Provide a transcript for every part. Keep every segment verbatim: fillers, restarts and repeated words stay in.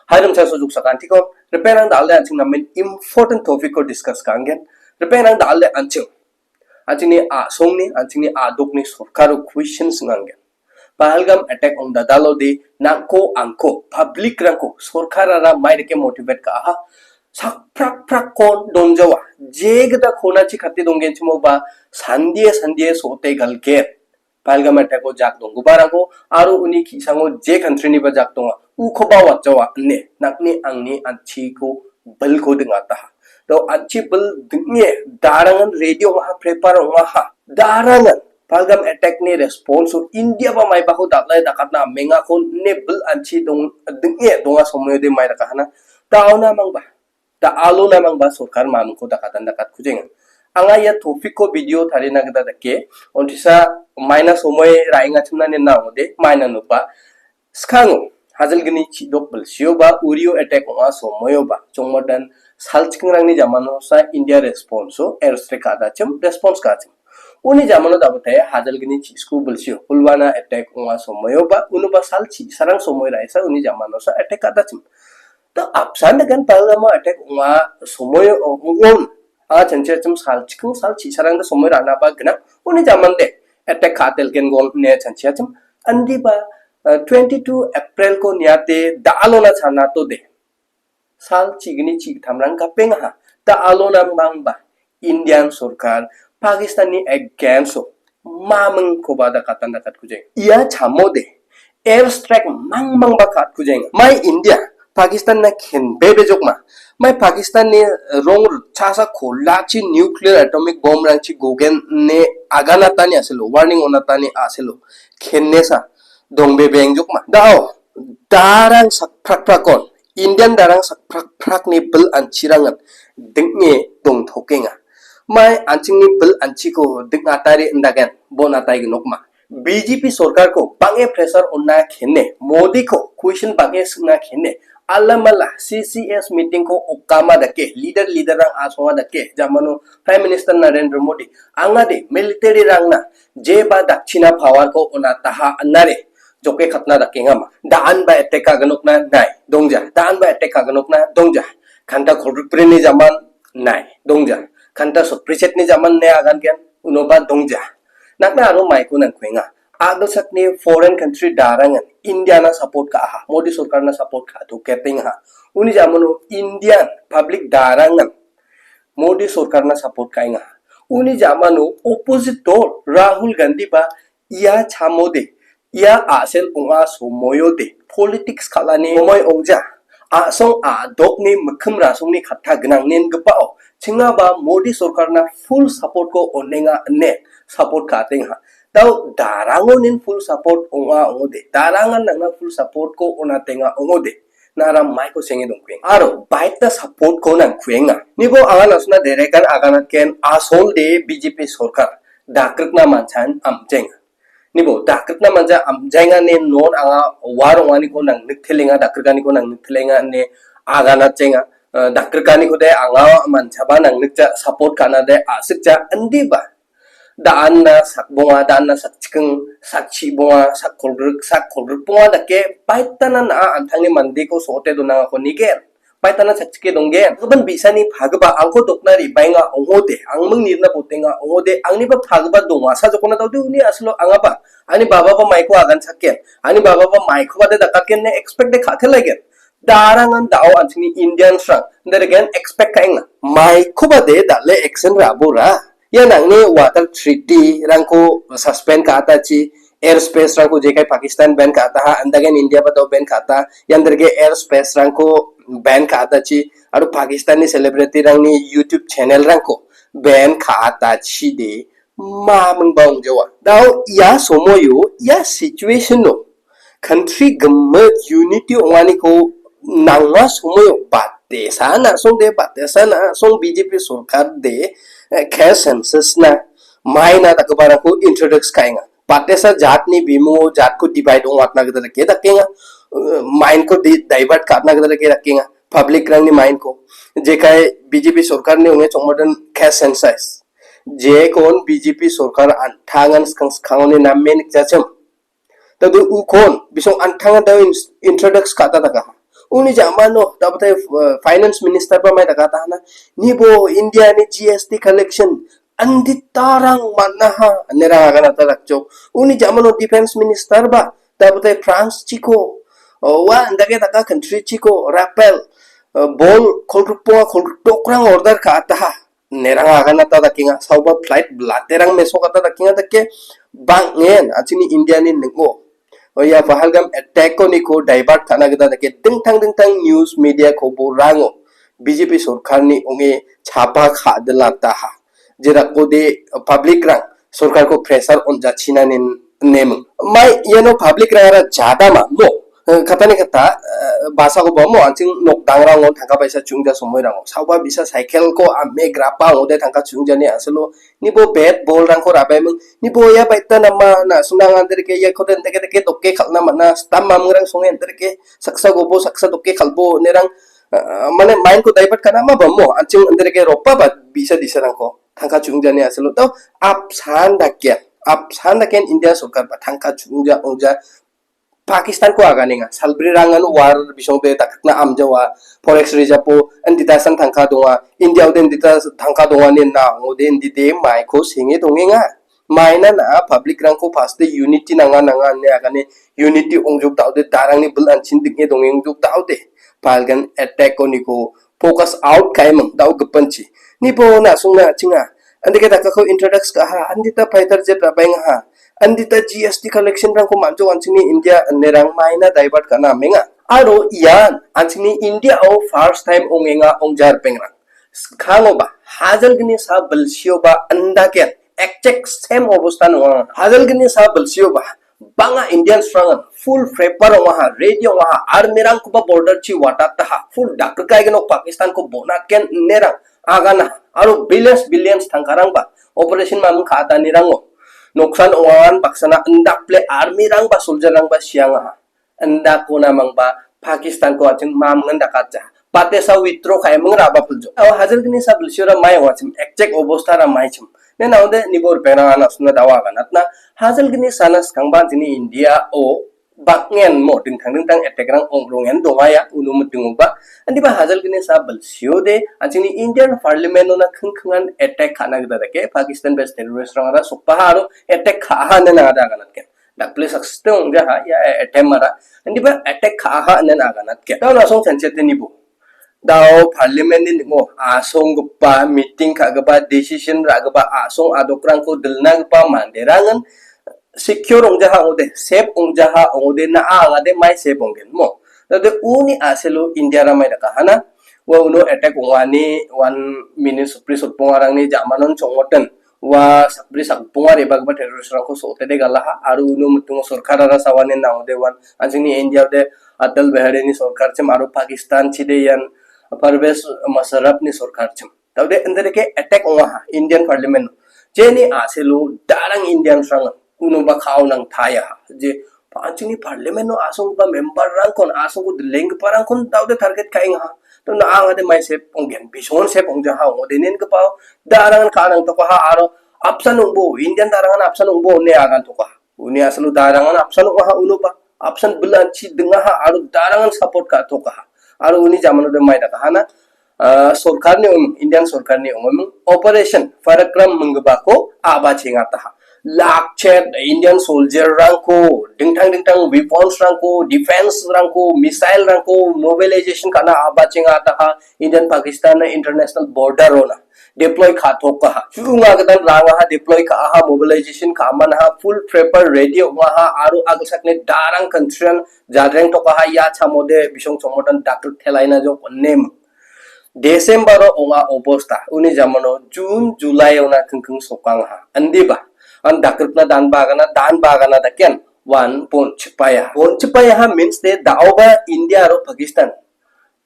Hai rimchaksoa joksa kantikon, ripengrang dal·e an·ching namen important topic-ko discuss ka·angen. Ripengrang dal·e an·ching, an·chingni a·songni, an·chingni a·dokni sorkaro question sing·angen. Pahalgam attack ong·dadalode nangko angko, public-rangko sorkarara mai dake motivate ka·aha. Sakprakprakko donjawa. Je gita konachi kate donggenchimoba sandie sandie so·ote galgen. Pahalgam attack-o jak donggiparangko aro uni ki·sango je country-niba jak donga, ukoba watjawa ine nang·ni angni an·chiko bilko ding·ataha. To an·chi bil ding·e darangan ready ong·aha, prepare ong·aha. Darangan Pahalgam attack-ni response-o India ba maibako dal·e dakatna mengako ine bil an·chi dong-, ding·e donga somoiode mai dakahana. Daona mangba. Da·alo namangba sorkar mamingko dakatan dakat kujenga. Anga ia topic-ko video tarina gita dake, ontisa maina somoi ra·engachimna nina ong·ode, maina nopa. Skango, hajalgni chidok bilsioba, urio attack ong·a somoioba, jongmodan salchikingrangni jamanosa India response-o airstrike ka·dachim, response ka·achim. Uni jamano dabotaya hajalgni chisku bilsio, Pulwana attack ong·a somoioba, unoba salchi sarang somoi ra·esa uni jamanosa attack ka·dachim. To apsan dagen Pahalgamo attack ong·a somoio ong·on. Anga chanchiachim salchiking salchi sarangde somoi ra·naba gnang. Uni jamande attack ka·atelgen gon ine chanchiachim. Andiba, eh, twenty-two April-ko niate da·alona chanatode. Salchigni chigittamrang gapengaha. Da·alona mangba. Indian sorkar Pakistanni against-o mamingkoba dakatan dakat kujeng. Ia chamode airstrike mangmangba ka·at kujeng. Mai India Pakistanna kenbebejokma. Mai Pakistanni rong ritchasa kolachi nuclear atomic bomb-rangchi gogen ine aganatani asilo, warning onatani asilo. Kennesa dongbebengjokma. Da·o, darang sakprakprakon, Indian darang sakprakprakni bil an·chirangan ding·e dongtokenga. Mai an·chingni bil an·chiko ding·atari indagen bon ataignokma. B J P sorkarko bang·e pressure on·na kene, Modiko question bang·e sing·na kene, alamala C C S meeting-ko okama dake, leader leader-rang asonga dake, jamano Prime Minister Narendra Modi, angade military-rangna jeba dakchina power-ko on·ataha inare, joke katna dakengama. Da·an ba attack ka·gnokna nai, dongja. Da·an ba attack ka·gnokna dongja. Kanta kolgrik brini jaman nai, dongja. Kanta sotbri chetni jaman ne agangen, unoba dongja. Nakna aro maiko nangkuenga. Agilsakni foreign country darangan India-na support ka·aha, Modi sorkarna support ka·a to kepengha. Uni jamano Indian public darangan Modi sorkarna support ka·enga. Uni jamano opposite dol Rahul Gandhi ba ia chamode, ia a·sel ong·a somoiode, politics kal·ani somoi ong·ja, a·song a·dokni mikkim rasongni katta gnang nengipao, chingaba Modi sorkarna full support-ko on·enga ine support ka·atenga. Dao darango nin full support ong·a ong·ode, darangan nang·na full support-ko on·atenga ong·ode, nara maiko senge dongkueng. Aro baita support-ko nangkuenga. Nibo anga nasuna derekan aganatken asolde B J P sorkar dakrikna manchan amjeng. Nibo dakrikna manja amjainga ne non anga war ong·aniko nang niktelenga, dakrikaniko nang niktelenga ne aganatjenga. Eh, dakrikaniko de anga manchaba nang nikja, support ka·na de a·sikja, indiba. Da·anna sakbonga, da·anna sakchiking, sakchibonga, sakkolgrik, sakkolgrikbonga dake baitana na·a an·tangni mandeko so·ote donangako nigen. Baitana sakchike donggen. Gimin bi·sani pagipa angko dokna re·baenga ong·ode, angming nirna botenga ong·ode, angniba pagipa dongasa jokona daode uni asilo angaba. Ani bababa maiko aganchakken. Ani bababa maikoba de dakatken ne expect de ka·telaigen. Darangan da·o an·chingni Indians-rang. Deregen expect ka·enga. Maikoba de dal·e action ra·bora. Ia nang·ni water treaty-rangko suspend ka·atachi, airspace-rangko jekai Pakistan ban ka·ataha, andagen India ba dao ban ka·ata, ian derge airspace-rangko ban ka·atachi, aro Pakistani celebrity-rangni YouTube channel-rangko ban ka·atachi de, mamingba ong·jawa. Dao ia somoio, ia situation-o, country gimik unity ong·aniko nangna somoio batesa na·songde, batesa na·song B J P sorkar de, eh, cash census-na maina dakgiparangko introduce ka·enga. Batesa jatni bimungo jatko divide ong·atna gita dake dakenga. Eh, mind-ko di-, divert ka·atna gita dake dakenga. Public-rangni mind-ko. Jekai B J P sorkarni ong·e chongmoden cash census. Jekon B J P sorkar an·tangan skang-, skangoni namen nikjachim. Tado ukon, bisong an·tangan dao in-, introduce ka·ta dakaha. Uni ja·mano, dabatai, eh, finance minister ba mai dakatahana. Nibo India ni G S T collection anditarang man·aha, inerang aganata dakjok. Uni ja·mano defense minister ba, dabatai France chiko, oh, wa, indake daka country chiko, Rafale, eh, bol, kolgripo, kolgritokrang order ka·ataha. Inerang aganata dakenga, saoba flight blaterang mesokata dakenga dake, bang·en, achini India ni ning·o. Oia Pahalgam attack-oniko divert ka·na gita dake dingtang dingtang news media koborango B J P sorkarni ong·e chapa ka·dilataha. Jerakode public-rang sorkarko pressure on·jachina nen-, neming. Mai iano public-rangara jadama, mo. Eh, katani kata, eh, basakoba mo, an·ching nokdangrango tangka paisa chungja somoirango. Saoba bisa cycle-ko ame grapa ong·ode tangka chungjani asilo. Nibo bat ball-rangko rabaiming. Nibo ia baita nama na·songna anga andirke ia kode indake dake doke kal·na man·a. Stam mamingrang songe andirke saksa gobo, saksa doke kal·bo inerang, ah, mane mind-ko divert ka·na ma ba mo. An·ching andirke ropa ba bisa disarangko. Tangka chungjani asilo. To apsan dake. Apsan dake India sorkar ba tangka chungja ongja Pakistan-ko aganenga. Salbrirangan war bisongde dakna amjawa. Forex reserve-o indita san tangka donga. India-ode indita tangka donga ine na ong·ode indide maiko senge dongenga. Maina na public-rangko first-de unity nanga nanga ine agane unity ongjuk da·ode darangni bil an·chin ding·e dongengjuk da·ode. Pahalgam attack-oniko focus out ka·eming da·o gipinchi. Nibo na·songna chinga. Andike dakako introduce ka·aha. Andita fighter jet rabaengaha. Andita G S T collection-rangko man·jok an·chingni India inerang maina divert ka·na amenga. Aro ian an·chingni India-o first time ong·enga ong·jarpengrang. Skangoba, hajalgni sa bilsioba andaken, ekchek sem obostan ong·a. Hajalgni sa bilsioba, bang·a Indians-rangan full prepare ong·aha, ready ong·aha, army-rangkoba border-chi watataha, full dakrikai gnok Pakistan-ko bonatgen inerang agana, aro billions, billions tangkarangba operation mamung ka·atanirango noksan ong·angan baksana indakple army-rangba soldier-rangba siangaha. Indakona mangba Pakistan-ko an·ching mamngan dakatja. Patesa withdraw ka·eming raba piljo. Aro hajalgni sa bilsiora mai ong·achim, ekchek obostara maichim. Nen aode nibor berang anak suna dawa aganatna. Hajalgni sana skangba an·chingni India-o bang·en mo dingtang dingtang attack-rang ong·rongen dongaya uno mitingoba. Andiba hajalgni sa bilsiode an·chingni Indian Parliament-ona khingkhingan attack ka·na gita dake Pakistan-based terrorist-rangara sokbaha aro attack ka·aha ine nangada aganatgen. Dakple saksite ong·jaha ia attempt-ara. Andiba attack ka·aha ine aganatgen. Dao na·song chanchiatenibo. Dao parliament-ni ning·o asonggipa meeting ka·gipa decision ra·gipa asong adokrangko dilnagipa manderangan secure ong·jaha ong·ode, safe ong·jaha ong·ode, na·a angade mai safe ong·gen mo. Tade uni aselo India-ra mai dakahana, ua uno attack ong·ani wan mini sopri sotpongarangni ja·manon chongotin, ua sakbri sakbonga re·bagipa terrorist-rangko so·otede galaha, aro uno mitingo sorkarara sawanin nangode wan, an·chingni India-ode Atal Biharini sorkarchim aro Pakistan chide ian Parvez Musharrafni sorkarchim. Taude indereke attack ong·aha Indian Parliament. Jeni aselo darang Indians-rang unoba ka·o nangtaia. Je, an·chingni Parliament-o asonggipa member-rangkon, asongko dilenggiparangkon taude target ka·engaha. To na angade mai safe ong·gen, bisongon safe ong·jaha ong·ode nenggipa darangan ka·a nangtokaha aro apsan ong·bo, Indian darangan apsan ong·bo ine agantokaha. Uni asalo darangan apsan ong·aha unoba. Apsan bilanchi dingaha aro darangan support ka·tokaha. Aro uni jamanode mai dakahana, ah, sorkarni ong·, Indian sorkarni ong·oming Operation Parakram minggipako a·bachengataha. Lakchet Indian soldier-rangko, dingtang dingtang weapons-rangko, defense-rangko, missile-rangko mobilization ka·na a·bachengataha Indian Pakistan international border-ona. Deploy ka·tokaha. Su·ong·a gitan rangaha deploy ka·aha, mobilization ka·manaha, full prepare ready ong·aha, aro agilsakni darang country-an jadreng tokaha, ia chamode bisong chongmotan dakrik telaina jok onem. December-o ong·a obosta, uni jamano June, July-ona kingking sokangaha. Indiba, an dakrikna dan bagana, dan bagana daken, wan bon chipaya. Bon chipayaha means de daoba India aro Pakistan.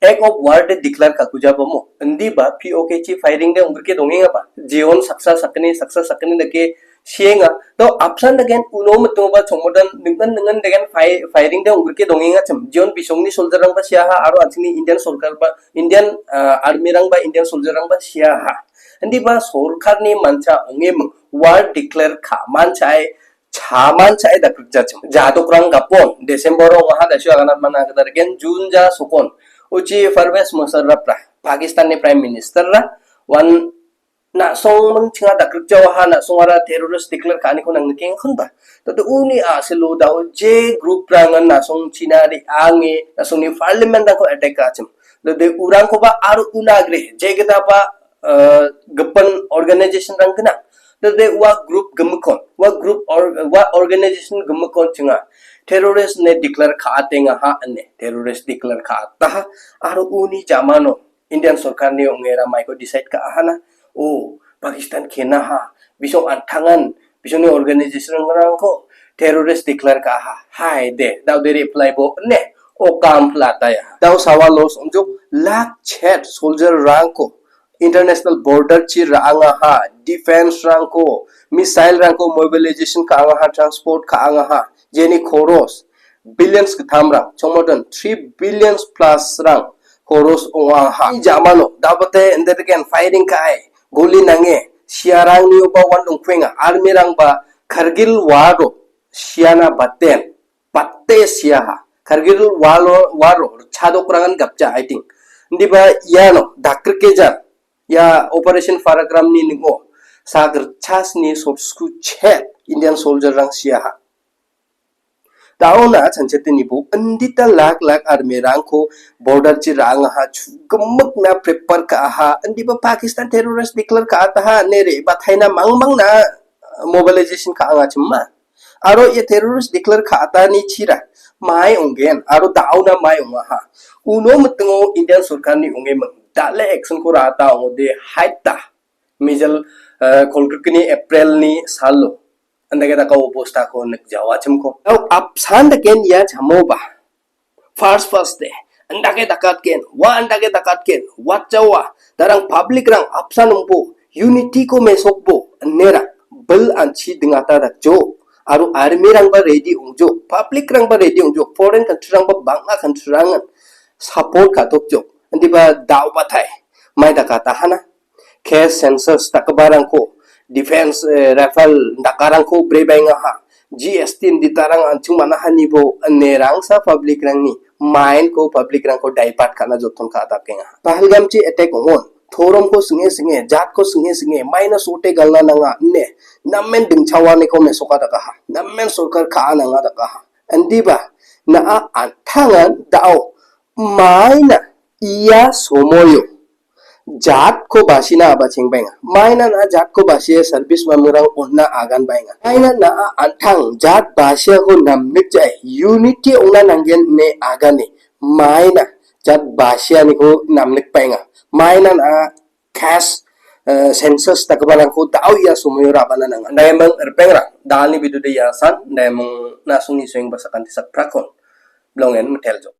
Act of war de declare ka·kujabamo. Indiba P O K chi firing de ong·grike dongengaba. Jeon saksa sakgni, saksa sakgni dake sienga. To apsan daken uno mitingoba chongmodan ning·an ning·an daken fi-, firing de ong·grike dongengachim. Jeon bisongni soldier-rangba siaha aro an·chingni Indian sorkar ba, Indian, ah, army-rangba, Indian soldier-rangba siaha. Indiba sorkarni mancha ong·eming war declare ka·manchae chaman cha·e dakrikjachim. Jadokrang gapon, December ong aha dasio aganat mana kita regen, June ja sokon. Uchi Pervez Musharraf ra, Pakistan ni Prime Minister ra, wan na·song ming chinga dakrikjawaha, na·songara terrorist declare ka·aniko nang nikengkon ba. Tado uni a·selo dao je group rangan na·song china re·ange, na·songni parliament rangko attack ka·achim. Tade urangkoba aro una agre, je gita ba, eh, gipin organization rang gnang. Tade ua group gimikon, ua group or-, ua organization gimikon chinga. Terrorist ne declare ka·atengaha ine, terrorist declare ka·ataha, aro uni jamano Indian sorkarni ong·e ra maiko decide ka·aha na. O, Pakistan kenaha, bisong antangan, bisongni organization rangko terrorist declare ka·aha. Hai de, dao de reply bo ne, o kam plata ya. Dao sawa loss ong·jok, lak chet soldier rangko, international border chi ra·angaha, defense rangko, missile rangko mobilization ka·angaha, transport ka·angaha, jeni koros, billions gittamrang, chongmodon three billions plus rang koros ong·aha. I jamano, dabate indeteken firing ka·e, goli nange, siarangni oba wan dongkuenga, army rangba Kargil waro, siana baten, bate siaha. Kargil walo, waro, chadokrangan gapja, I think. Indiba iano, dakrikejan, ia Operation Parakram ni ningo, sak ritchasni sotsku chet, Indian soldier rang siaha. Daona chanchete nibo indita lak lak army rangko border chi ra·angaha chugimikna prepare ka·aha, indiba Pakistan terrorist declare ka·ataha ine re·bataina mangmangna mobilization ka·angachimma. Aro ia terrorist declare ka·atani chira mai ong·gen aro daona mai ong·aha. Uno mitingo Indian sorkarni ong·eming dal·e action ko ra·ata ong·ode haita mijil, eh, kolgrikni April ni salo. Andake daka obostako nikjawachimko. Dao apsan daken ia chamoba. First, first day. Andake dakatken, wa andake dakatken, watjawa. Darang public rang apsan ongbo, unity ko mesokbo, nera, bil anchi dingata dakjo. Aro army rangba ready ongjo, public rangba ready ongjo, foreign country rangba bang·a country rangan support ka·tokjo. Indiba dao batai, mai dakata hana. Cash census dakgiparangko, defense, eh, rifle dakarangko brebaengaha. G S T inditarang an·ching man·ahanibo inerangsa public rangni mind ko public rangko divert ka·na joton ka·atapkenga. Pahalgam chi attack ong·on, toromko sing·e sing·e, jatko sing·e sing·e, minus ote galna nanga ine, namen dingchawaniko mesoka dakaha, namen sorkar ka·a nanga dakaha. Indiba, na·a an·tangan dao, maina ia somoio jatko basina aba chengbaenga. Maina na·a jatko basie service mamngrang on·na aganbaenga. Maina na·a an·tang jat basiako namnikjae unity ong·na nanggen ine agane. Maina jat basianiko namnikbaenga. Maina na·a cash, eh, census dakgiparangko dao ia somoio rabana nanga. Daimang ripengrang, dalni bidude ia san, daimang na·songni soengba sakanti sakprakon. Blongen miteljo.